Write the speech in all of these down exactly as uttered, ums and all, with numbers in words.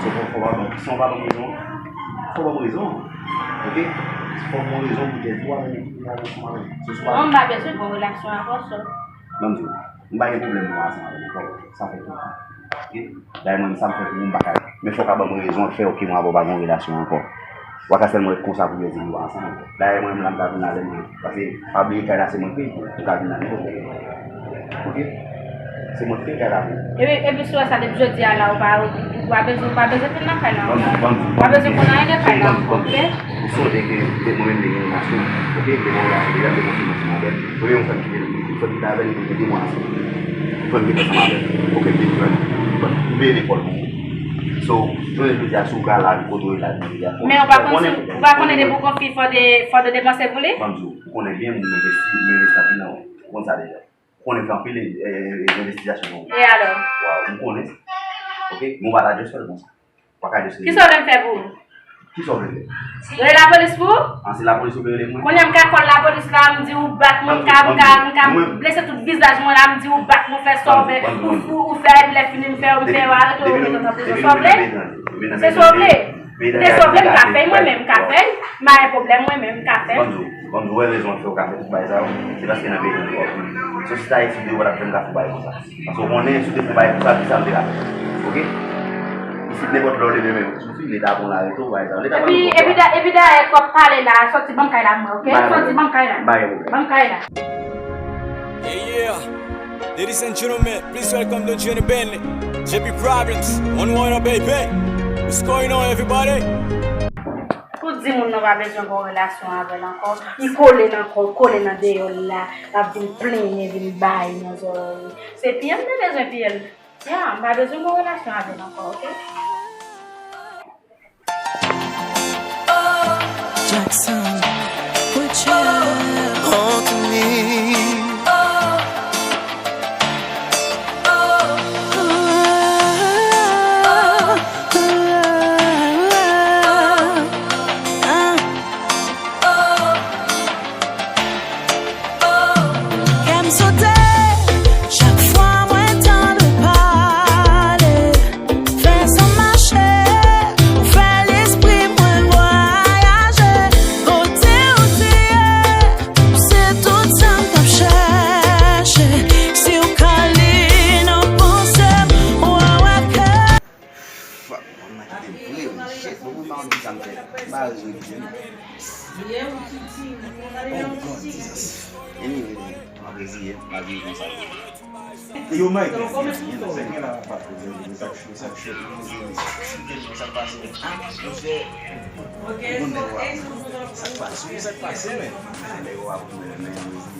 So, fò, fò, fò, si w pa ban m rezon, fò w ban m rezon. Oke? Fò w ban m rezon poutèt ou avè m, ou avè m, ou avè m. So, si w pa Non, m pa bezwen bon relasyon avè w, so. Ban m di w, m pa gen pwoblèm mwen ansanm avè l ankò. Sa fè tout tan. Oke? Dayè mwen, sa m fè pou ou, m pa ka. Men fò w ka ban m rezon k fè, oke, mwen avè w pa gen yon relasyon ankò. W pa ka sèlman ret konsa pou yo di nou pa ansanm ankò. Dayè mwen menm la, m ka vin la lè m vle. Paske, pa bliye kay la se mwen k peye pou l. M ka vin la nenpòt lè. Oke? Se mwen k peye kay la pou ou. Epi, epi si w wè sa depi jodi a la, ou pa, ou pa bezwen, ou pa bezwen vin nan kay la ankò. Ou pa bezwen konn anyen de kay la ankò, oke? Ou sonje ke se mwen menm te gen relasyon, oke? M te gen relasyon deja, m te konfime ansanm avè l. Premye moun fè m kite l, fè m kite avè l, nou te gen de mwa ansanm. Fè m kite ansanm avè l. Oke, m te pran, m peye lekòl pou ou. So, jounen jodi a, si w ka la, kote w ye la, jodi a, Men ou pa konn si, ou pa konnen depi w konfye fò de, fò de depanse pou li? Ban m di w, ou konnen byen, m envesti, m envesti anpil nan ou. Ou konn sa deja. Ou konnen fè anpil, eh, eh, envestigasyon nan ou. E alò? Waw, m konnen. Oke? Men w pa ta just fè l konsa. Ou pa ka just Kisa w vle m fè pou ou? Kisa w vle fè? Rele lapolis pou ou? An, se lapolis ou vle rele pou mwen? Kounye a m ka kòl lapolis la, m di ou bat mwen, m ka, m ka, m ka blese tout vizaj mwen la, m di ou bat mwen, fè sa w vle, ou, ou, ou fè, epi lè fini m fè, m fè yo arete, ou mete nan prizon. Sa w vle? Se sa w vle? Se sa w vle, m ka fè l mwen menm, m ka fè l, m pa gen pwoblèm mwen menm, m ka fè l. Ban m di w, ban m di w, ou wè rezon k fè w ka fè tout bagay sa yo, se paske nan peyi nou twòp. Si w te Ayiti, w pa t ap janm ka fè bagay konsa. Paske w konnen, si w te fè bagay konsa, kisa m te ka fè? Oke? Nenpòt lè w leve menm, sou fi, li ta pran lari tou, pa egzanp. Li ta pran Epi, epi da, epi dayè, twòp pale la, sòti ban m kay la mwen, oke? Sòti ban m kay la. Ban m kay la. Yeah, yeah. Ladies and gentlemen, please welcome Don Junior Bentley. J P Problems, one one, baby. What's going on, everybody? Pou di moun nan pa bezwen gon relasyon avè l ankò, li kole nan kò, kole nan deyò l la, l ap vin plenyen, vin bay nan zòrèy. Se pye m te bezwen pye l. Ya, m pa bezwen gon relasyon avè l ankò, oke? Jackson, put your hand on me. Kè m sote chak fwa mwen tande w pale. Fè san mache, ou fè lespri mwen vwayaje. Kote ou te ye, se tout sa m t ap chèche. Si w ka li nan panse m, w a wè ke Fuck, mwen kite vre, wi. Shit, bon, mwen pa konn kisa m fè. M pa rezon li vini. Oh God, Jesus. Anyway, m ap reziye, m ap viv konsa. Yo, Mike, gen la pa poze, sa k cho, sa k cho. Sa k pase? Ah, monchè. Bon, nèg, wa. Sa k pase? Sa k pase, men? Ah, nèg, wa, pou mwen, men, reziye.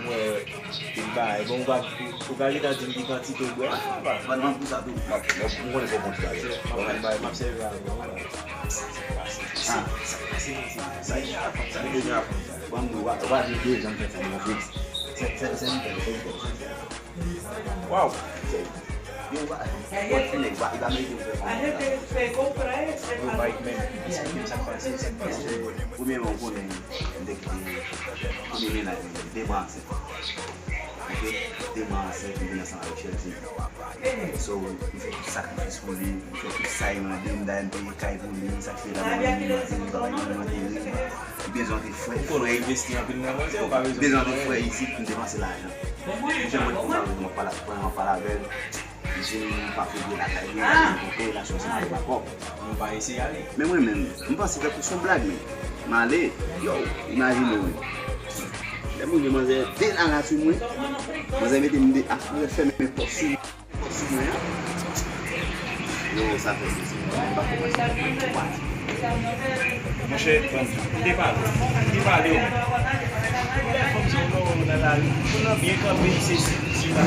Mwen, Te bay, bon, ou pa, ou ka gentan di m ki kantite w bwè. Ah, pa, pa nan pou sa tou. Ok, mwen, mwen konnen fò kontre ale. M ap bay, m ap sèvi avè w. Ah, sa k pase, sa k pase, sa k pase. Bon, nou, wa, wa di de jan fè sa, nou fè. Sè, sè, sè, sè, sè, sè. Waw. Yo, wa, wa, wa, wa, wa, yo, Mike, men, eksplike m sa k pase, sa k pase. Premyèman, ou konnen, m te kite premye mennaj mwen, de mwa ansent. Ok? De mwa ansent, m vin ansanm avèk Shelty. So, m fè tout sakrifis pou li, m fè tout sa li mande m, dayè m peye kay pou li, sa k fè la, m manje, m travay pou li, m antere li. Li bezwen antre frè, frè. Li bezwen antre frè isit pou m depanse lajan. Jan mwen konsa, m ap pale, m ap pale avè l. Li di m pa fè byen lakay li, li di m kontre relasyon sa avèk pa kòb. Nou pa eseye ale. Men mwen menm, m panse tankou se yon blag, men. M ale, yo, imajine w. Lè m rive manzè de lala sou mwen, manzè mete m de, ap fèmen pòs sou, pòs sou mwen an. Yo, sa fè plezi. M pa kòmanse. Monchè, ban m di, m te pale w, m te pale w. Lè fanm sa w wè w nan lari, moun nan byen kanpe, li sesi, li sela.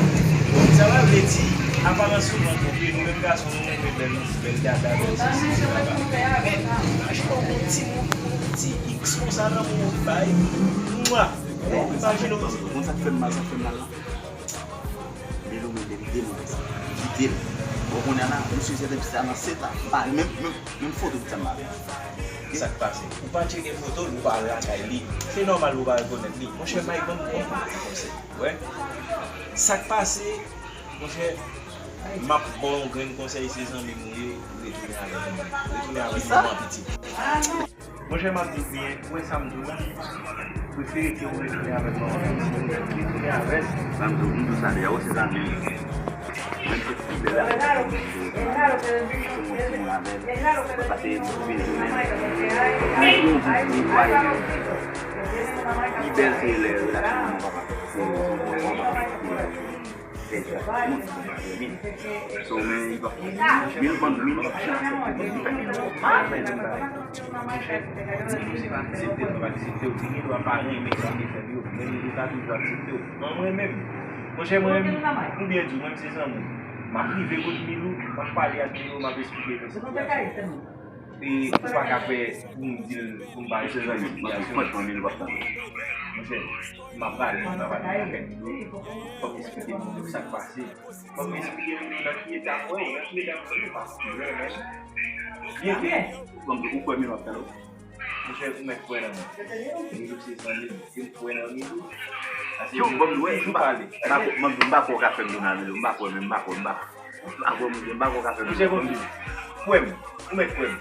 Sa pa vle di, aparans ou nan twonpe, nou menm gason, nou renmen bèl, bèl dada, bèl sesi, bèl dada. Men, imajine w gon timoun, ti X konsa nan men w, bay, mwa. Imajine w. Konn sa k fè m mal, sa k fè m mal la? Milo menm depi de mwa konsa. Li kite l. Bon, kounye a la, misye se depi sa nan sèt an. M pa menm, menm, menm foto pitit sa m pa gen. Sa k pase? Ou pa tcheke foto l, ou pa al lakay li. Se nòmal ou pa rekonèt li. Monchè, Mike, ban m, ban m yon konsèy. Wè? Sa k pase, monchè, m ap ba w yon grenn konsèy, se zanmi m ou ye, retounen avèk moun. Retounen avèk manman pitit. Monchè, m ap di w byen, ou wè sa m di w la? Prefere ke w retounen avèk manman pitit, retounen avè l. Sa m di w, m di w sa deja, ou se zanmi m. Menm si ti bèl la, se yon timoun avè l. Pase yon ti bezwen menm. Yon jou pou netwaye. Pi bèl se lè relasyon manman papa. Se manman papa. Fè sa, moun ki pa fè vin. So, men, li pa fè vin. Mil bann, mil pa fè vin. Mil pa fè vin. Monchè, si nou se pa aksepte, nou pa aksepte, ou te gen dwa pa renmen sa w te fè m yo, men nou ta toujou aksepte w. Mwen, mwen menm, monchè, mwen menm, pou byen di w, mwen menm se zanmi w. M ap rive kot Milou, m ap pale ak Milou, m ap eksplike l sa ki ap fè. E ou pa ka fè pou m di l, pou m pa eksplike l. Monchè, m ap pale, m ap pale avèk Milou, fòk eksplike Milou sa k pase. Fòk m eksplike moun nan ki eta m wè w, nan ki eta m wè w, pa si vrè, men. Byen ke. Ou kwè Milou ap fè l? Monchè, ou mèt kwè nan mwen. Milou se zanmi m, si m kwè nan Milou. Yo, bon, m wè, m pa, m pa, m pa kwè w ka fè m do nan Milou, m pa kwè menm, m pa kwè, m pa kwè. M pa kwè, m pa kwè w ka fè m do nan Milou. Monchè, bon, kwè m, ou mèt kwè m.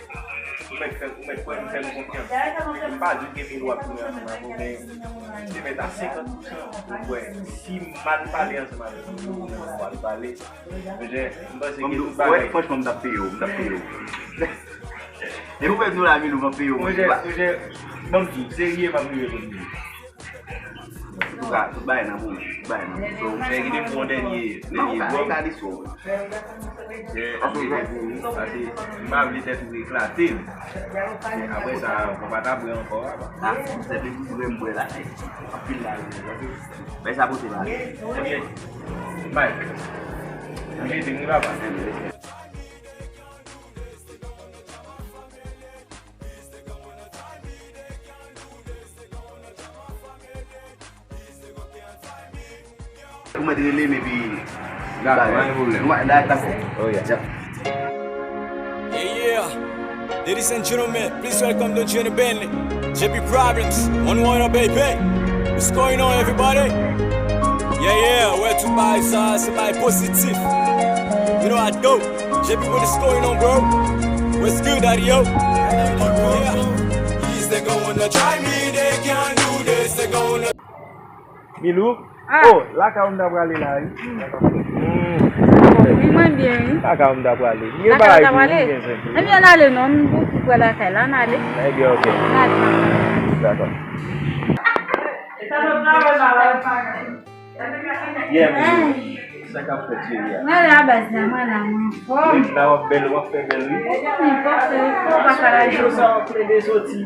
Ou mèt fè, ou mèt kwè m fè m konfyans. M pa di ke Milou ap tounen ansanm avè w, men se mèt a senkant pousan pou m kwè si m mal pale ansanm avèk Milou, ou menm ou mal pale. Monchè, m panse ke tout bagay. Franchman, m t ap peye w, m t ap peye w. Depi w fè m nou la, Milou, m ap peye w. Monchè, monchè, ban m di w, serye, m ap rive pou m di w. Antouka, tout bagay nan moman, tout bagay nan moman. So, monchè, kite m fè yon dènye, dènye dròm. Jè, jè, jè, pase m pa vle tèt ou eklate m. Apre sa, ou pa ta bwè ankò a. Ah, se menm bwè m bwè la. Anpil la, pase. Bay sa pote la. Ebyen, Mike, ou jete m wi papa. Ou mèt rele m epi. Dakò, pa gen pwoblèm. Nou pa, dakò. Oh, yeah. Yeah, yeah. Ladies and gentlemen, please welcome Don Junior Bentley. J P Problems, one one, baby. What's going on, everybody? Yeah, yeah, wè tout bagay sa, se bagay pozitif. You know how I go. J P, what is going on, bro? What's good, Daddy, yo? Yeah. Is they gonna try me? They can't do this. They gonna Milou? Ah. Oh, lakay ou m ta prale la, wi. Hmm. Wi, mwen byen, wi. Lakay ou m ta prale. Lakay ou ta prale? Ebyen, ann ale non, m pou pre lakay la, ann ale. Ebyen, ok. Ann ale. Dakò. Yeah, Milou. Sa k ap fèt, cheri a? Mwen la, baz la, mwen la, mwen anfòm. Mwen la, w ap bèl, w ap fè bèl, wi. Mwen anfòm, se fò pa ka la. Sa w ap plede soti.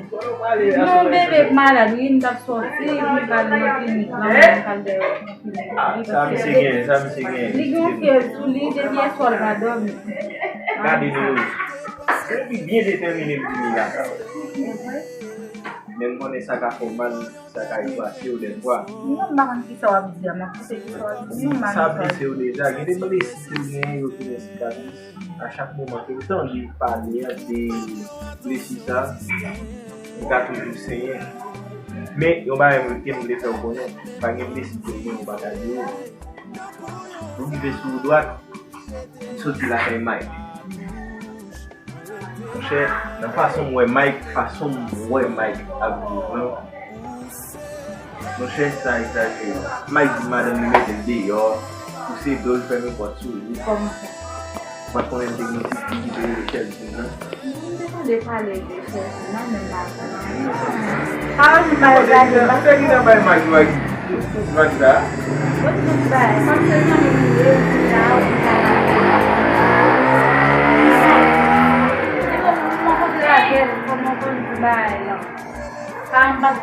Non, bebe malad, wi, m t ap soti, m t al nan klinik la, m t al dèyè nan klinik la. Ah, sa misye gen, sa misye gen. Li gen yon fyèv sou li, depi yè swa l pa dòmi. Gade nou. Li byen detèmine pou vini lakay ou. Men m konnen sa ka fè w mal, sa ka efase w dèfwa. Non, m pa konn kisa w ap di a, m ap koute kisa w ap di, non, m pa konn sa w ap di. Sa blese w deja, gen de blesi ke w genyen yo tounen sikatris. A chak moman ke m tande pale a de blesi sa, m ka toujou senyen. Men, yon bagay ke m vle fè w konnen, pa gen blesi ke w gen ou pa ka geri. Ou rive sou wout dwat, m soti lakay Mike. Monchè, nan fason m wè Mike, fason m wè Mike ap viv lan, monchè, sa egzajere. Mike di madanm li mete l deyò, pouse do l, fèmen pòt sou li. Kòman sa? Ou pa t konnen m te gen yon ti fi ki te rele Chèlvin nan? M te tande pale de Chèlvin nan, men m pa konnen. Pawòl m pa yo gade, m pa. Fè ki nan bay Mike vag, vag la. Bon, tout bay. Kòm se zanmi m ye, ou di la, ou di la. Mwen kontre avè l, kòman w konn di bagay lan? Paran m pa t,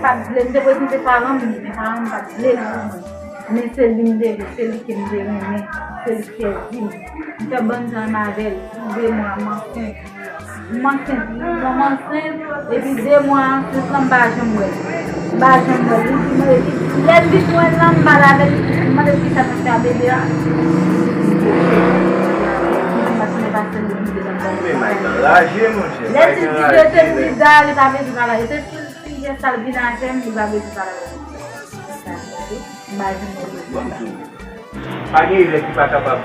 pa t vle, m te prezante paran m li, men paran m pa t vle l pou mwen. Men se li m te vle, se li ke m te renmen, se li k chwazi m. M fè bann zanmi avè l, pou de mwa, m ansent. M ansent, wi, m ansent, epi de mwa ansent lan, m pa janm wè l. M pa janm wè l. Li di mwen, li, lè l vin jwenn lan, m pale avè l, li di, m mande l kisa m fè a bebe a. Li di m pa konnen pase l, li di m pa konnen. Men Mike anraje, monchè. Lè l di, di rete m, li da, li pa vle di pale. Rete sou Sijè sa l vin avè m, li pa bezwen pale avè m. Sa, m pa janm wè l. Bon, m di w, pa gen erè ki pa kapab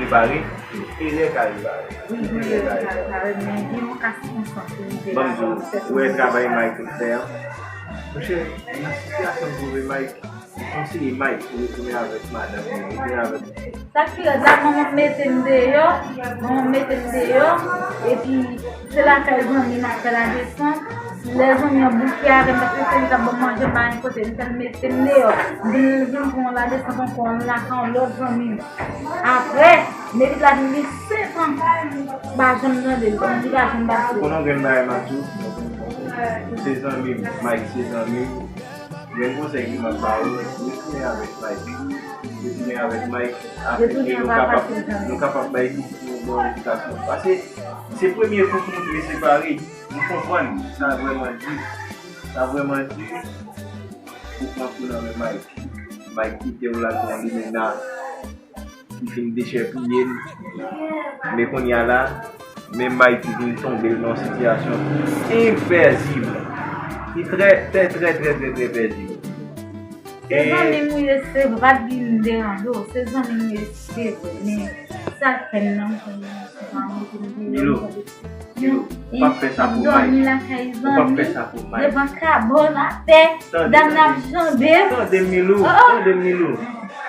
repare, tout erè ka repare. Wi, tout erè ka repare, men gen yon ka sikonstans ki rive la. Bon, m di w, ou wè travay Mike fè an? Monchè, nan sitiyasyon m twouve Mike, m konseye Mike pou retounen avèk madanm li, retounen avèk Sa k pi rèd la, manman m mete m deyò, manman m mete m deyò, epi se lakay zanmi m ap fè ladesant. Lè zanmi an bouke avè m, paske se li k ap ban m manje, m pa gen kote, m fè l mete m deyò. M vin, vin pran ladesant ankò, m lakay yon lòt zanmi m. Apre, Mevit la vin gen sèt an, m pa janm tande l, kòmsi li pa janm pase. Konnen yon grenn bagay m ap di w, se zanmi m, Mike se zanmi m. Yon konsèy ke m ap ba ou, retounen avèk Mike. Retounen avèk Mike, afin ke nou kapab, nou kapab bay pitit nou bon edikasyon. Paske se premye kou pou nou tou separe. M konprann, sa vrèman di. Sa vrèman di. Ou pran kou nan men Mike. Mike kite w l al pran limena. Ki fin dechèpiye l. Men kounye a la, men Mike ki vin tonbe l nan yon sitiyasyon ki enpezib. Ki trè, trè, trè, trè, trè, trè pezib. Se zanmi m ou ye, se vre, pa t vin deranje w. Se zanmi m ou ye, se vre. Men sa k fè m nan, m konn se pa mwen ki m te Milo. Yo, ou p ap fè sa pou Mike. Ou p ap fè sa pou Mike. Devan kabòn atè, dam nan ap janbe. Tande Milou, tande Milou.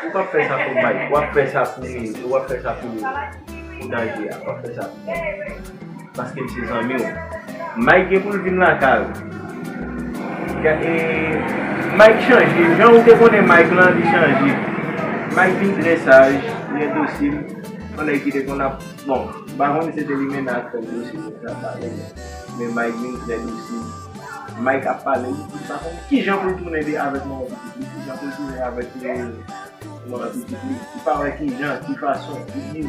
Ou p ap fè sa pou Mike. W ap fè sa pou Milou. W ap fè sa pou, pou Danje a. W ap fè sa pou Mike. Paske l se zanmi w. Mike gen pou l vin lakay ou. Ga- e, Mike chanje. Jan ou te konnen Mike lan, li chanje. Mike vin trè saj, trè dosil. Yon nèg ki te konn ap, bon, m pa konnen si se te limena ak fè l dosil, se sa pale. Men Mike vin trè dosil. Mike ap pale, li di pa konn kijan pou l tounen de avèk manman pitit li, kijan pou l tounen avèk manman pitit li. Li pa wè kijan, ki fason. Li di,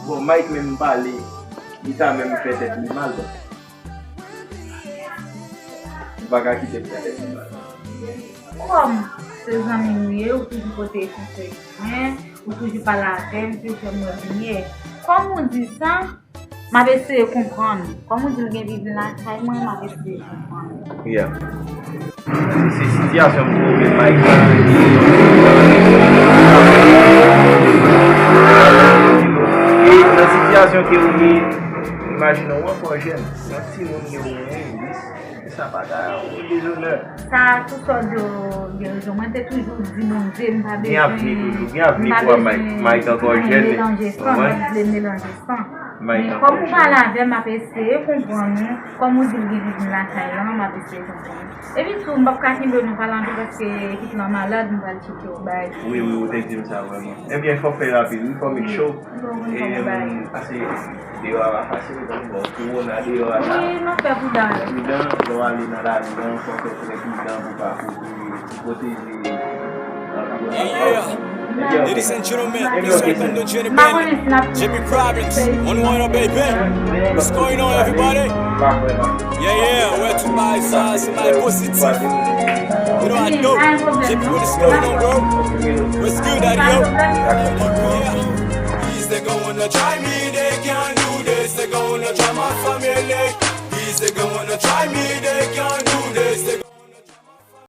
bon, Mike menm pale, li ta menm fè tèt li mal. Ou pa ka kite l fè tèt li mal. Kòm se zanmi m ye, ou toujou pote konsèy pou mwen, ou toujou pale avè m, se fè mwen byen. Kòm ou di sa, m ap eseye konprann ou. Kòm ou di l gen vizin lakay mwen, m ap eseye konprann ou. Yeah. Se, se sitiyasyon m twouve Mike la. E nan sitiyasyon ke ou ye, imajine w ankò jèn, yon timoun gen ou menm, sa pa ka yon dezonè. Sa, tout sa w di yo gen rezon. Mwen te toujou di Bondye, m pa bezwen, gen avni toujou, gen avni pou Mike, Mike ankò jèn, melanje san, m pa vle melanje san. Men kòm ou pale avè m, m ap eseye konprann ou. Kòm ou di l gen vizin lakay lan, m ap eseye konprann ou. Epi tou, m p ap ka kenbe nou pale anpil paske ekip lan malad, m pral tcheke yo bay. Wi, wi, ou te di m sa vrèman. Ebyen, fò fè rapid, wi, fò make sure. Bon, bon, bon, bay. Pase deyò a pa fasil, donk, bon, kowona deyò a la. Wi, nou fè pridan. Pridan, lè w ale nan lari an, fò fè trè pridan pou pa kouri, pou pwoteje anviwònman pa w. Yeah, yeah. Ladies and gentlemen, this is J P Problems. One one, baby. What's going on, everybody? Yeah, yeah, wè tout bagay sa, se bagay pozitif. You know I do. J P, what is going on, bro? What's good, daddy, yo? Yeah. These they gonna try me, they can't do this. They gonna try my family. These they gonna try me, they can't do this. They